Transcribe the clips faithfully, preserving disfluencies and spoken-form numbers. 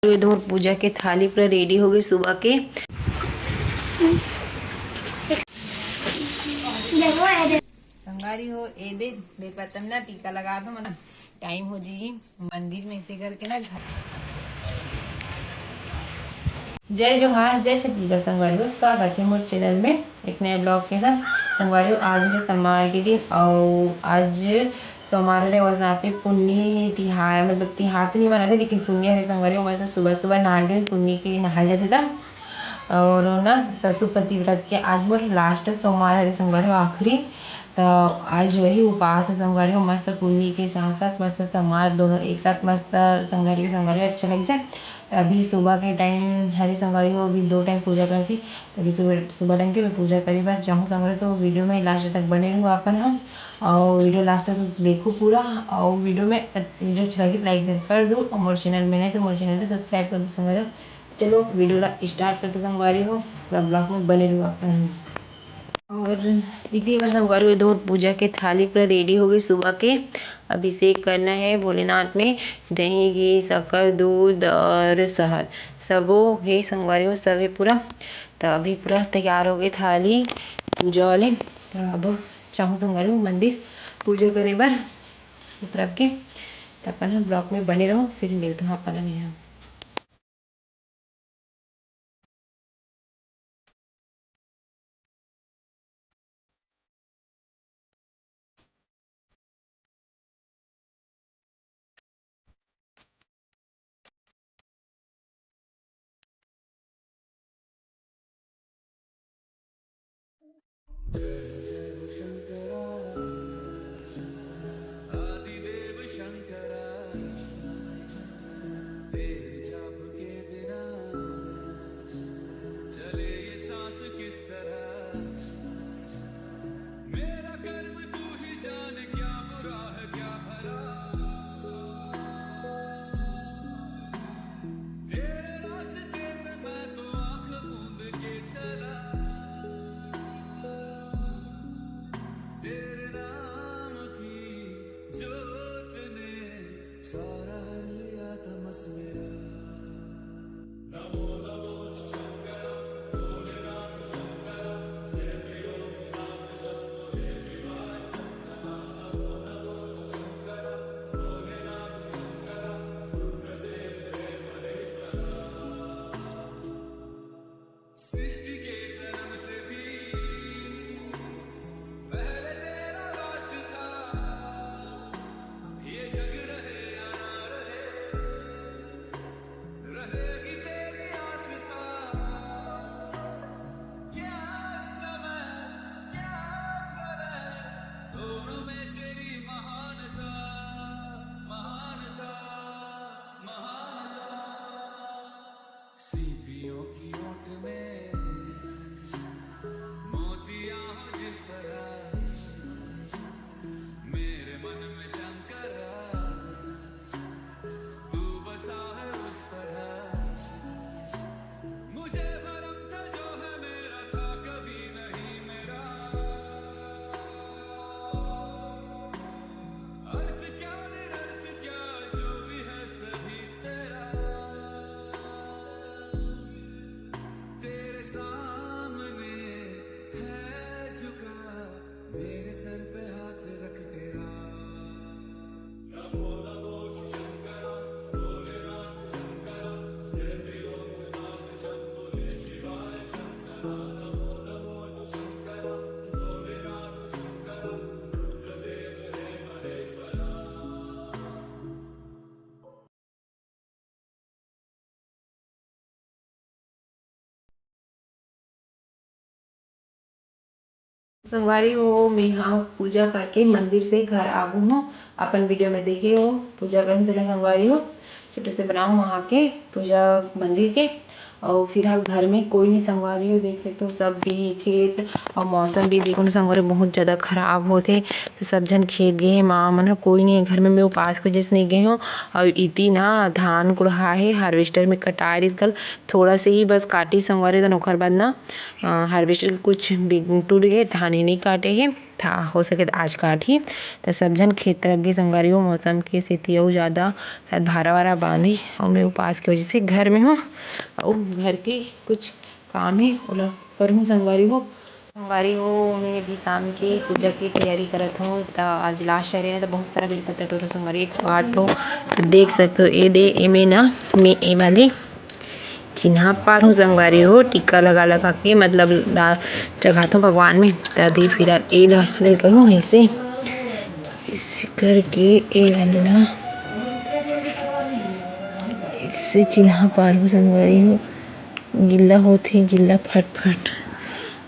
ये तो मोर पूजा के थाली पूरा रेडी हो गई सुबह के। संगवारी हो, ए दे बेपतन ना टीका लगा दो, मतलब टाइम हो जी मंदिर में से करके ना घर। जय जोहार, जय छत्तीसगढ़ संगवारी हो, स्वागत है मोर चैनल में एक नए ब्लॉग के साथ। संगवारी हो, आज है सोमवार के दिन और आज सोमवार हरे, वैसे यहाँ पे पुन्नी तिहार, मतलब तिहार तो नहीं मनाते, लेकिन पुन्नी हरे संगवारी हो। वैसे सुबह सुबह नहा के पुन्नी के नहाए जाते था। और ना, पशुपति व्रत के आज मोर लास्ट सोमवार हरे संगवारी हो, आखिरी। तो आज वही उपास है संगवारी हो, मस्त पुन्नी के साथ साथ मस्त सोमवार दोनों एक साथ मस्त संगवारी हो, संगवारी हो, अच्छा लग जाए। अभी सुबह के टाइम हरे संगवारी हो, अभी दो टाइम पूजा करती, अभी सुबह, सुबह टाइम के मैं पूजा करी बर जाऊँ संगवारी हो। तो वीडियो में लास्ट तक बने रहूँ अपन हम, और वीडियो लास्ट तक देखो पूरा, और वीडियो में, वीडियो अच्छा लगे लाइक शेयर कर दो, और मोर चैनल में नहीं तो मोर चैनल को सब्सक्राइब कर दो संगवारी हो। चलो वीडियो ला स्टार्ट करते संगवारी हो, पूरा ब्लॉग में बने रहू अपन। और इतनी बार संगवारी हो, ये दो पूजा के थाली पूरा रेडी हो गई सुबह के। अभिषेक करना है भोलेनाथ में, दही, घी, शक्कर, दूध और शहद, सबो हे संगवारी हो, सब हे पूरा। तो अभी पूरा तैयार हो गई थाली पूजा वाले। तो अब जाऊँ संगवारी हो मंदिर पूजा करे बर उतरब के। तो अपन ब्लॉग में बने रहो, फिर मिलते हैं अपन यहाँ। संगवारी हो, मैं हाँ पूजा करके मंदिर से घर आ गई हूँ। अपन वीडियो में देखे हो, पूजा करने चले संगवारी हो, छोटे से बनाओ वहाँ के पूजा मंदिर के। और फिलहाल घर में कोई नहीं संगवारी हो, देख सकते हो सब भी खेत और मौसम भी देखो ना संगवारी, बहुत ज़्यादा खराब होते। तो सब झन खेत गए हैं, माँ मन कोई नहीं है घर में, मैं उपास के वजह से नहीं गई हूँ। और इति ना धान कुड़हा है, हार्वेस्टर में कटाए रिस कल, थोड़ा से ही बस काटी संगवारी, तो ओखर बाद ना हार्वेस्टर कुछ टूट गए, धान ही नहीं काटे है। ठा-, हो सके त आज काटही। त सब झन खेत तरफ गे संगवारी हो, मौसम के सेती अउ जादा शायद भारा वारा बांधही, अउ मैं उपास के वजह से घर में हूँ, अउ घर के कुछ काम हे, ओला करहूँ संगवारी हो। संगवारी हो, मैं अभी शाम के पूजा के तैयारी करत हूँ। त आज लास्ट हरे ना, त बहुत सारा बेलपत्ता टोरो संगवारी, एक सौ आठ ठो। त देख सकते हो, ए दे, एमे ना, मैं ए वाले चिन्हा पारहूँ संगवारी हो, टीका लगा लगा के, मतलब, ला-, चघाथों भगवान में। त अभी फिलहाल ए ला ले करूँ ऐसे, ऐसे करके ए वाले ला ऐसे चिन्हा पारहूँ संगवारी हो। गिल्ला होथे, गिल्ला फट फट।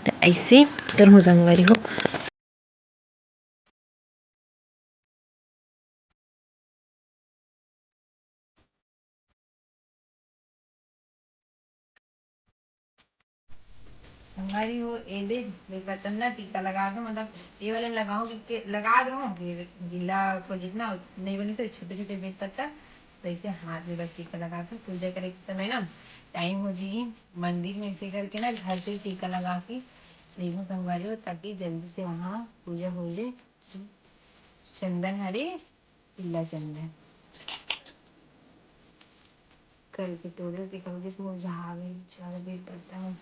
त ऐसे करहूँ संगवारी हो। संगवारी हो, ए दे, बेलपत्ता ना टीका लगा दो, मतलब, ये वाले लगाओ कि, के, लगा दो, फिर गिल्ला को जितना नहीं बनी से छोटे छोटे बेलपत्ता, तो इसे हाथ में बस टीका लगा दो। पूजा करे के समय ना टाइम हो जाएगी, मंदिर में से करके ना घर से टीका लगा के लेगो संगवारी हो, ताकि जल्दी से वहाँ पूजा हो जाए। चंदन हरे, पीला चंदन करके टोरे, देखो जिस मुरझावे, झाड़ भी पड़ता है।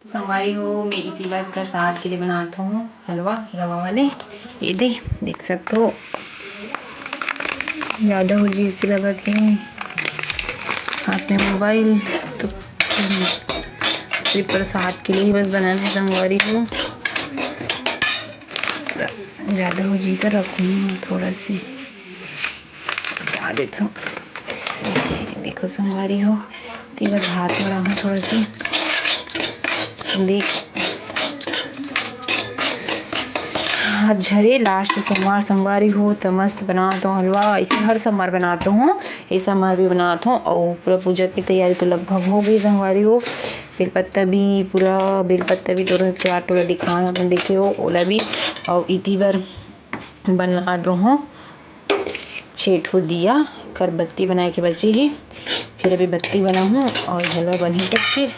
संगवारी हो, मैं इति बार प्रसाद के लिए बनात हूँ हलवा, रवा वाले। ये दे, देख सकते हो, ज़्यादा हो जी इसी लगा के हाथ में मोबाइल, तो सिर्फ प्रसाद के लिए बस बनाने संगवारी हो। ज़्यादा हो जी तो रखूँगी थोड़ा सी। जा देता हूँ। ऐसे, देखो संगवारी हो, तेरा हाथ में रहा थोड़ा सा। देख, हाथ झरे, लास्ट सोमवार संगवारी हो, तो मस्त बनाता हूँ हलवा। ऐसे हर सोमवार बनाता हूँ, ये सोमवार भी बनाता हूँ। और पूरा पूजा की तैयारी तो लगभग हो गई संगवारी हो। बेलपत्ता भी पूरा, बेलपत्ता भी टोरा, टोरा दिखाए अपन देखे हो, ओला भी। और इति बार बना रहा हूँ छः ठो दिया, कर बत्ती बनाए के बचे हे। फिर अभी बत्ती बनाहूँ और हलवा बनही तब फिर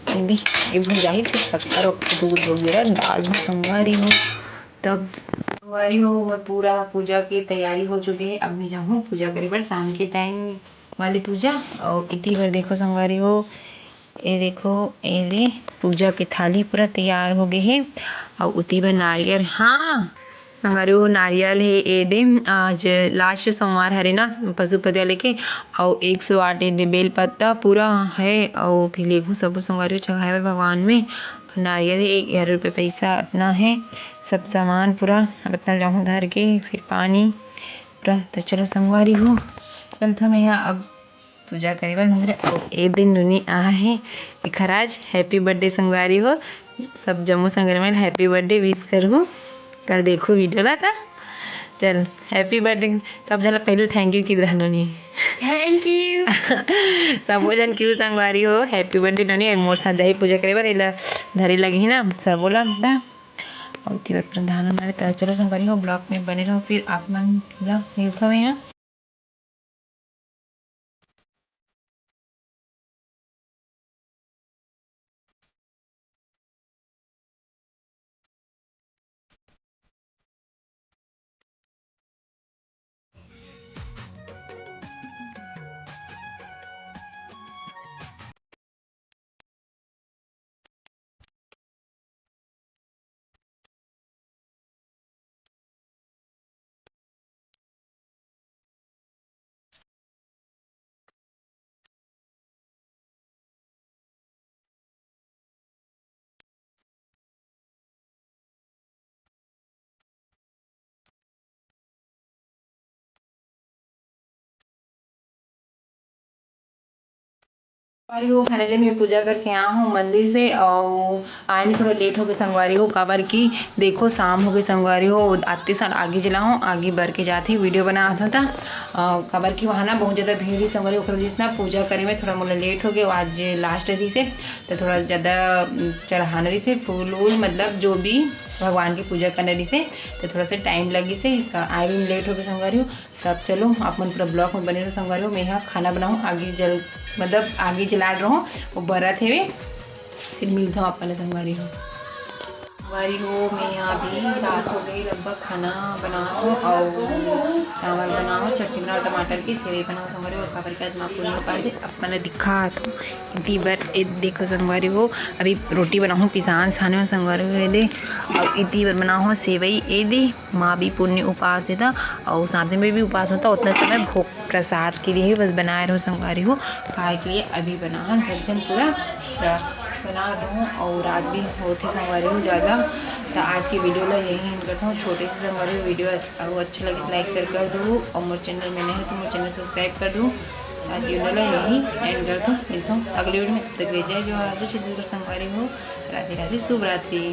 ये भी, ये भुंजाही, फिर शक्कर और दूध वगैरह डाल दूँ संगवारी हो। तब संगवारी हो, मैं पूरा पूजा की तैयारी हो चुकी है। अब मैं जाऊँ पूजा करे बर, शाम के टाइम वाली पूजा। और इति बार देखो संगवारी हो, ये देखो, ये दे, पूजा के थाली पूरा तैयार हो गए हे। और उति बार नारियल, हाँ संगवारी हो, नारियल हे, ये दे, आज लास्ट सोमवार हरे ना, पशुपति वाले के। और एक सौ आठ ये दे बेल पत्ता पूरा है। और फिर लेगू सब संगवारी हो चढ़ाए बर भगवान में। नारियल हे, एक हज़ार रुपये पैसा अतना है। सब सामान पूरा अब अतना जाहूँ धर के, फिर पानी पूरा। तो चलो संगवारी हो, चलता मैं यहाँ अब पूजा करे बर मंदिर। अउ ए दिन नोनी आ हे, एखर आज happy birthday संगवारी हो। सब जम्मो संगवारी मन happy birthday wish करहु। कल देखो video ला ता। चल, happy birthday। सब झन ला पहले thank you की रह नोनी। Thank you। सबो झन क्यों संगवारी हो, happy birthday नोनी। मोर साथ जाही पूजा करे बर, एला धरे लगही ना सबो ला दा। और तिरत प्रधान मारे त चलो संगवारी हो, vlog में बने रहो, फिर आप मन ला मिलत हवे यहाँ। अरे वो finally मैं पूजा करके आ हूँ मंदिर से, और आए में थोड़ा late हो गए संगवारी हो, काबर कि देखो शाम हो गए संगवारी हो। आते साल आगे जला हूँ, आगे बर के जाते video बना था, था। अ, काबर कि वहाँ ना बहुत ज़्यादा भीड़ ही संगवारी, ओकर वजह से ना पूजा करे में थोड़ा मोला late हो गए। आज last रही से तो थोड़ा ज़्यादा, उम, चढ़ाना रही से फूल वूल, मतलब जो भी भगवान की पूजा करना रहिसे, तो थोड़ा सा टाइम लगिसे, तो आए भी लेट हो गए संगवारी हो। तब चलो, आप मन पूरा ब्लॉग में बने रहो संगवारी हो। मैं यहाँ खाना बनाऊँ, आगी जल, मतलब आगी जलात रहो, वो बरत हेवे, फिर मिलता हूँ आप मन संगवारी हो। संगवारी हो, मैं यहाँ अभी रात हो गई, लगभग खाना बना हो और चावल बना हो, चटनी बना हो, टमाटर की सेवई बना हो संगवारी हो। काबर के आज माँ पुन्नी पास अपन दिखा तो इति बर ए देखो संगवारी हो, अभी रोटी बनाहूँ, पिसान छाने हो संगवारी हो, ए दे, और इति बर बनाहूँ सेवई, ए दे, माँ भी पुन्नी उपास हे ता, और साथ में भी उपास होता, उतना समय भोग प्रसाद के लिए ही बस बनाए रहो संगवारी हो, खाए के लिए अभी बना है सब जन पूरा, पूरा बना दूँ, और रात भी होते संगवारी हो ज़्यादा। तो आज की वीडियो ला यही एंड करता हूँ, छोटे से संगवारी हो वीडियो, अगर अच्छा लगे तो लाइक शेयर कर दो, और मोर चैनल में नए हो तो मोर चैनल सब्सक्राइब कर दो। आज की वीडियो ला यही एंड करता हूँ, मिलता हूँ अगली वीडियो में, तब तक के लिए जय जोहार, जय छत्तीसगढ़ संगवारी हो, राधे राधे, शुभ रात्रि।